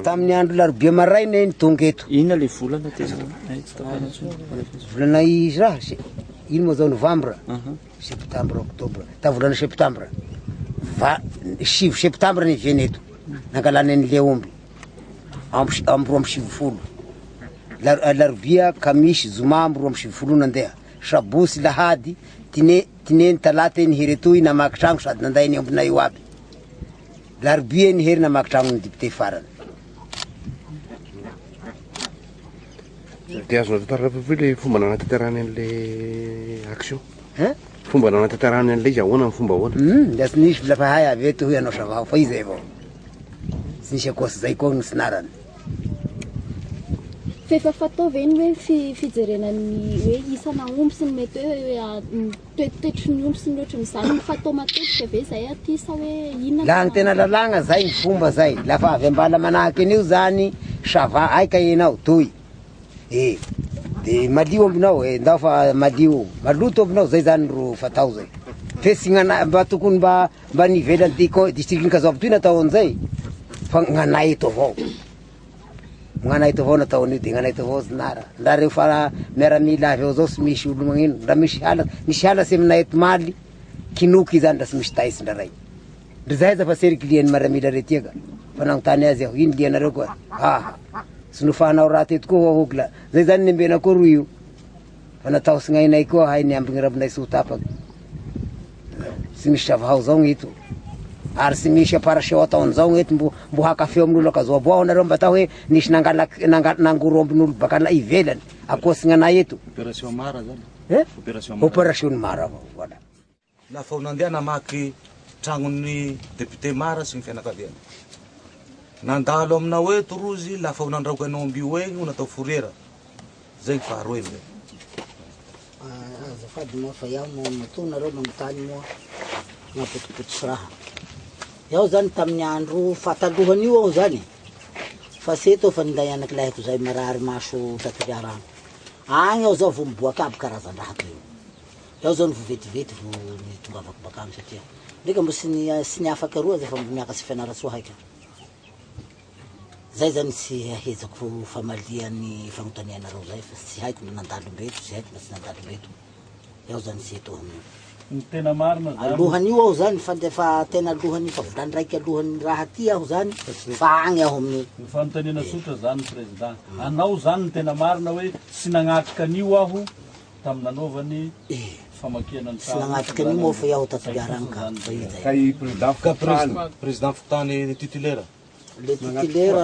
Tamin'ny andro larobia maraina iny tonga eto. Inona le volana tena eh, tsy tapahana intsony. Volana izy raha, se- ino moa zao novambra, septambra, oktobra, ta volana septambra. Va, sivy septambra niviany eto, nangalany an'le omby, amby, amby 92. Lar- Alarobia, kamisy, zoma amby 92 nandeha. Sabosy, lahady, tine, tineny, talata iny hery etoy namaky tragno sady nanday ny ombinay io aby. Larobia iny hery namaky tragnon'ny député farany. Dia azonao tantarana ve le fomba nanatanterahany an'le action? Hein? Fomba nanatanterahany an'le izy ahoana ny fomba ahoana? Hum, dia tsy nisy lafa hay avy eto hoy anao savao fa izay avao. Tsy nisy ankoatsy zay koa ny sinarany. F'efa fatao ve ny hoe fi- fijerena ny hoe isana omby sy ny mety hoe ah, ny toetoetry ny omby sy ny ohatran'izany ny fatao matetika ve izay aty sa hoe inona Laha ny tena lalàgna zay ny fomba zay. Lafa avy ambala manahaky an'io zany, ça va aika enao toy. E, de malio ombinao e, ndao fa malio, maloto ombinao zay zany ro fatao zay. Fe tsy gnana mba tokony mba mba ny ivelan'ity co- district Ankazoabo toy natao an'izay fa gnanay eto avao. Gnanay eto avao natao an'io de gnanay eto avao zinara. Ndra reo fa miaramila avy eo zao tsy misy olo magnino, ndra misy hala, misy hala tsy aminay eto maly, kinoky zany ndra tsy misy taitsy ndra raiky. Ndry zahay aza fa seriky lian'ny miaramila retia ka. Fa nagnontany azy aho, ino lianareo koa? Aha, tsy nofahanao raha teto koa hoahoky la. Zay zany nembena koa roa io. Fa natao sy gnainay koa hay niambigny rabinay tsy ho tapaky. Tsy misy savahao zao gny eto. Ary tsy misy opération ataon'izao gny eto mbo mbo haka feo amin'olo ankazoabo ao nareo mba atao hoe nisy nangalaky nanga nangoro ombin'olo baka ivelany ankoatsy gnanay eto. Opération Mara zany. Eh? Opération Mara. Opération Mara avao, voilà. Lafa ho nandeha namaky tragnon'ny député Mara sy ny fianakaviany. Nandalo aminao eto rozy lafa ho nandraoka anao omby io egny ho natao fourrière. Zay ny faharoe amizay. Azafady moa fa iaho moa matoa nareo manontany moa mapotipotisy raha. Iaho zany tamin'ny andro fahatalohan'io aho zany fa tsy eto aho fa ninday anaky lahiko zay marary maso ta Toliara agny. Agny aho zao vao miboaka aby karazan-draha toy io. Iaho zao no vao vetivety vao nitongavako bakagny satria ndreka mbo tsy ny tsy niafaka roa aza fa mbo miakatsy Fianarantsoa haika. Zay zany tsy ahezako famalia ny fagnontanianareo zay fa tsy haiko na nandalo mbeto tsy haiko na tsy nandalo mbeto. Iaho zany tsy eto amin'io. Ny tena marina zany. Alohan'io aho zany fa fa tena alohan'ny fa volany raiky alohan'ny raha ty aho zany fa agny aho amin'io. Ny fanontaniana tsotra zany Président. Anao zany ny tena marina hoe tsy nagnatrika an'io aho tamin'ny nanaovany famakiana ny Tsy nagnatrika an'io moa fa iaho ta Toliara agny ka fa io zay. Ka i président Ka fokontany. président fokontany titulaire. Le titulaire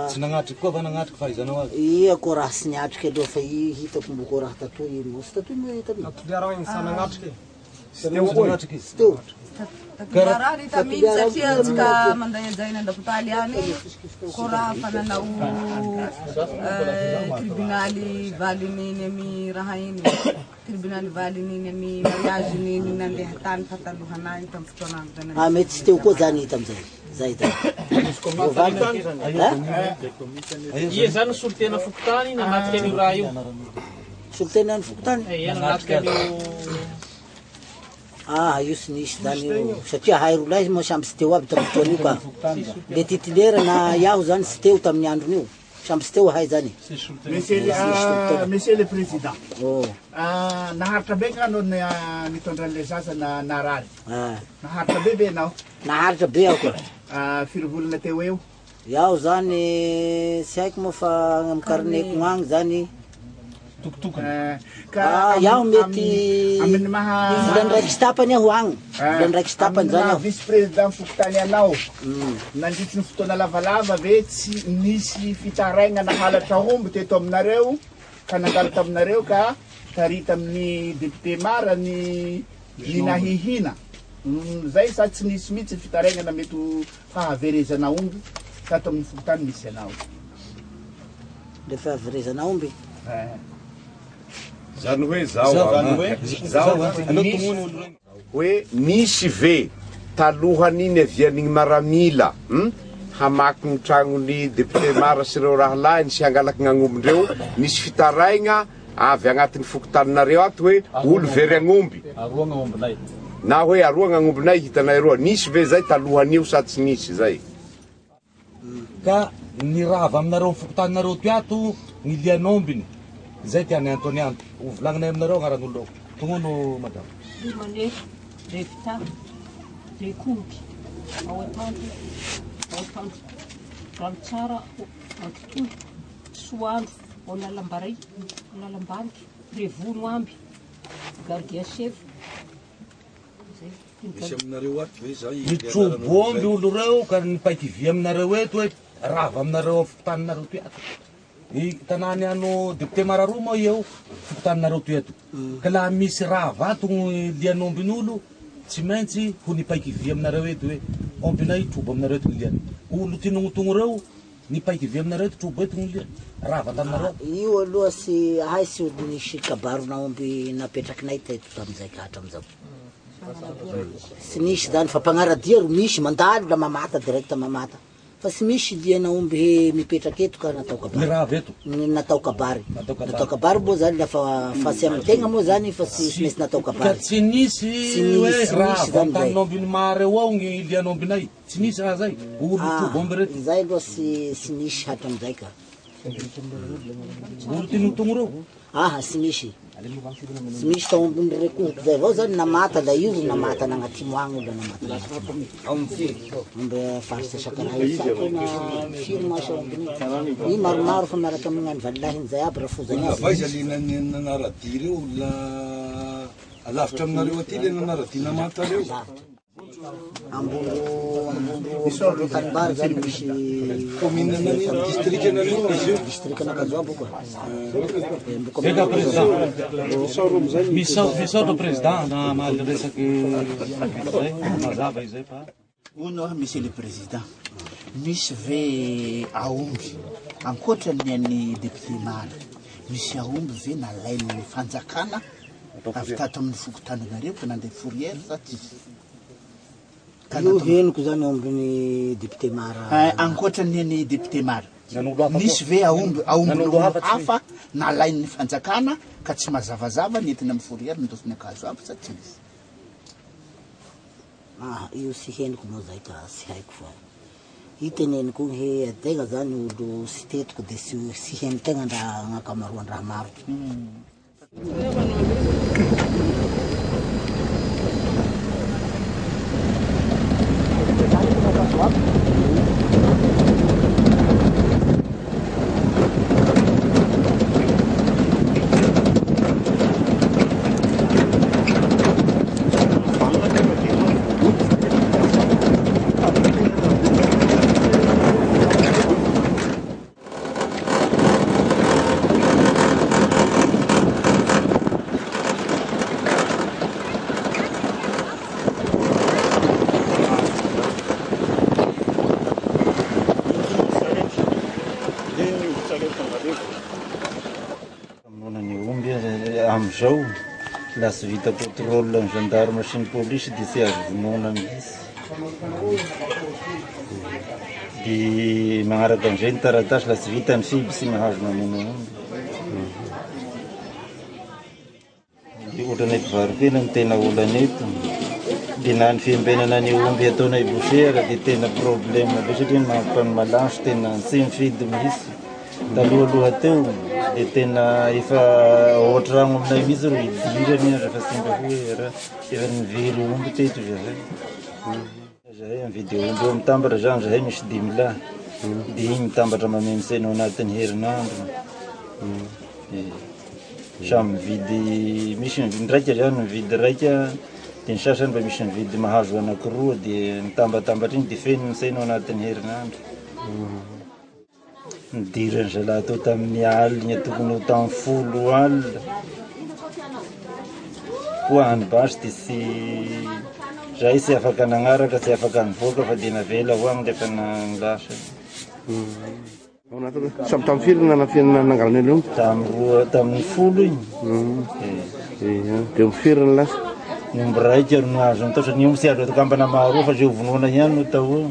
Tsy nagnatriky koa va nagnatriky fahaizanao azy? Ia koa raha tsy niatriky aloha fa i hitako mbo koa raha tatoy i moa tsy tatoy moa i taloha. Toliara agny tsy nagnatriky e. Tsy teo koa nagnatriky izy. Tsy teo. Toliara ry taminy satria antsika manday anjaina an-dapotaly any koa raha fa nanao tribonaly valiny iny amy raha iny tribonaly valiny iny amy mariage iny nandeha tany fa talohanay tamy fotoan'andro Ah mety tsy teo koa zany hita amizay. Zay hita. Voavaly. Ia zany solontena fokontany nanatrika an'io raha io. Solontena ny fokontany? Ia nanatrika an'io. Ah io tsy nisy zany io satria hay roa lahy moa samby tsy teo aby tamin'ny fotoana io ka. Le titulaire na iaho zany tsy teo tamin'ny andron'io. Samby tsy teo ahay zany. Monsieur le, ah, monsieur le président. Oh. Ah, naharitra be nga anao na- nitondra an'ilay zaza na narary. Ah. Naharitra be ve ianao? Naharitra be aho ka. Ah, firy volana teo eo? Iaho zany tsy haiko moa fa agny amin'ny carnet-ko agny zany. Tokotokony. Ka Ah, iaho mety amin'ny maha volana raiky sy tapany aho agny. Volana raiky sy tapany amin'ny zany maha aho. vice président fokontany anao, nandritry ny fotoana lavalava ve tsy nisy fitarainana halatra omby teto aminareo ka nandalo taminareo ka tary tamin'ny député Mara ny ny nahihina zay sa tsy nisy mihitsy fitarainana mety ho fahaverezana omby tato amin'ny fokontany misy anao? Le fahaverezana omby. Zany hoe zao zao hoe nisy ve talohan'iny avian'igny maramila hum hamaky ny tragnon'ny député Mara sy ireo rahalahiny sy hangalaky gn'agnombindreo nisy fitaraigna avy agnatin'ny fokontaninareo ato hoe olo very agnomby Aroa gn'aombinay. na hoe aroa gn'agnombinay hitanay aroa nisy ve zay talohan'io sa tsy nisy zay? Ka ny rava aminareo amin'ny fokontaninareo ty ato ny lian'ombiny. Izay ty any Antony any. Ho volagninay aminareo agnaran'olo reo. Tognono madama. Limanefo, Revita, Rekohoky, ao Antandro, ao Antandro, Ranotsara, Ankitohy, Soandro, ao Lalambaray, Lalambaniky, Revono amby, Gardien chef. Zay. Misy aminareo ato ve zay Mitrobo omby olo reo ka ny paiky vy aminareo eto hoe rava aminareo ao fokontaninareo ty ato. Ny tanàny ano député Mararoa moa eo fokontaninareo ty eto. Ka laha misy rava ato ny lian'ombin'olo tsy maintsy ho ny paiky vy aminareo eto hoe ombinay trobo aminareo eto ny liany. Olo tinognontogno reo ny paiky vy aminareo eto trobo eto ny liany. Rava taminareo ato. Io aloha tsy ahay tsy olo nisy kabarona omby napetrakinay teto tamin'izay ka hatramizao. Tsy misy zany fa mpagnaradia ro misy mandalo la mamata direct mamata fa tsy misy liana omby he mipetraky eto ka natao kabary. Ny rava eto? Ny natao kabary. Natao kabary moa zany lafa fa tsy amin'ny tegna moa zany fa tsy tsy maintsy natao Ka kabary. tsy nisy Tsy hoe nisy, tsy rava nisy zany zay. tamin'ombin'ny mara eo ao ny lian'ombinay. Tsy nisy raha zay. Olo Ah, trobo omby reto. zay aloha tsy tsy nisy hatramizay ka. Olo tinotogno reo. Aha, tsy misy. Tsy misy tao ambony rekohoko zay avao zany namata la io ro namata nagnatimo agny olo namata nagnatimo. Omby faritra Sakaraha io tsy haiko na firy ma sa ombiny io. Io maromaro fa miaraka amin'ny any valilahiny zay aby rafozany Olona aby. avy aiza le nanaradia reo olona alavitra aminareo aty le nanaradia namata reo? Ambondro Ambondro tanimbary zany misy Commune ananino, district ananino izy io? District an'Ankazoabo koa. Eka président. Misaotra misaotra président namaly resaky zay mazava izay fa. Hono aho monsieur le président, misy ve aomby ankoatra ny an'ny député Mara, misy aomby ve nalain'ny fanjakana avy tato amin'ny fokontaninareo ka nandeha fourrière sa tsisy? Io henoko zany aombin'ny député Mara. Eh, ankoatra ny an'ny député Mara, nisy ve aomby aombin'olo hafa nalain'ny fanjakana ka tsy mazavazava nentina amin'ny fourrière nindosiny ankazo aby sa tsy misy? Ah, io tsy henoko moa zay ka tsy haiko fa io teneniko io he ategna zany olo tsy tetiko de tsy tsy henotegna ndra gn'ankamaroan-draha maro. Famonoana ny omby amin'izao, laha tsy vita contrôle ny gendarme sy ny polisy dia tsy azo vonoina mihitsy. Dia magnaraka an'izay ny taratasy laha tsy vita ny fiby tsy mahazo mamono omby. Dia ohatranay mpivaro-kena no tena olana eto. Dia na ny fiambenana ny omby ataonay boucher dia tena problème be satria ny mampano malange tena tsy mifidy mihitsy. Talohaloha teo dia tena efa ao an-tragno aminay mihitsy ro idirany aza fa tsy mba hoe raha efa nivery omby teto zahay. Zahay mividy omby eo mitambatra zany zahay misy dimy lahy dia iny mitambatra mameno tsena ao anatin'ny herinandro. Samy mividy misy ndraika zany mividy raika dia ny sasany mba misy mividy mahazo anankiroa dia mitambatambatra iny dia feno ny tsena ao anatin'ny herinandro. Nidiran'ny zalahy tao tamin'ny alina tokony ho tamin'ny 10 alina. Koa any basy dia tsy zahay tsy afaka nagnaraka, tsy afaka nivoaka fa dia navela ho agny rehefa lasa. Samy tamin'ny firy no nanafihana nangalana an'ireo? Tamin'ny roa, tamin'ny 10 iny. Dia ny firy no lasa? Ny omby raika no nahazo ny taotra, ny omby tsy azo atokambana maharoa fa izay ho vonoina ihany no atao eo.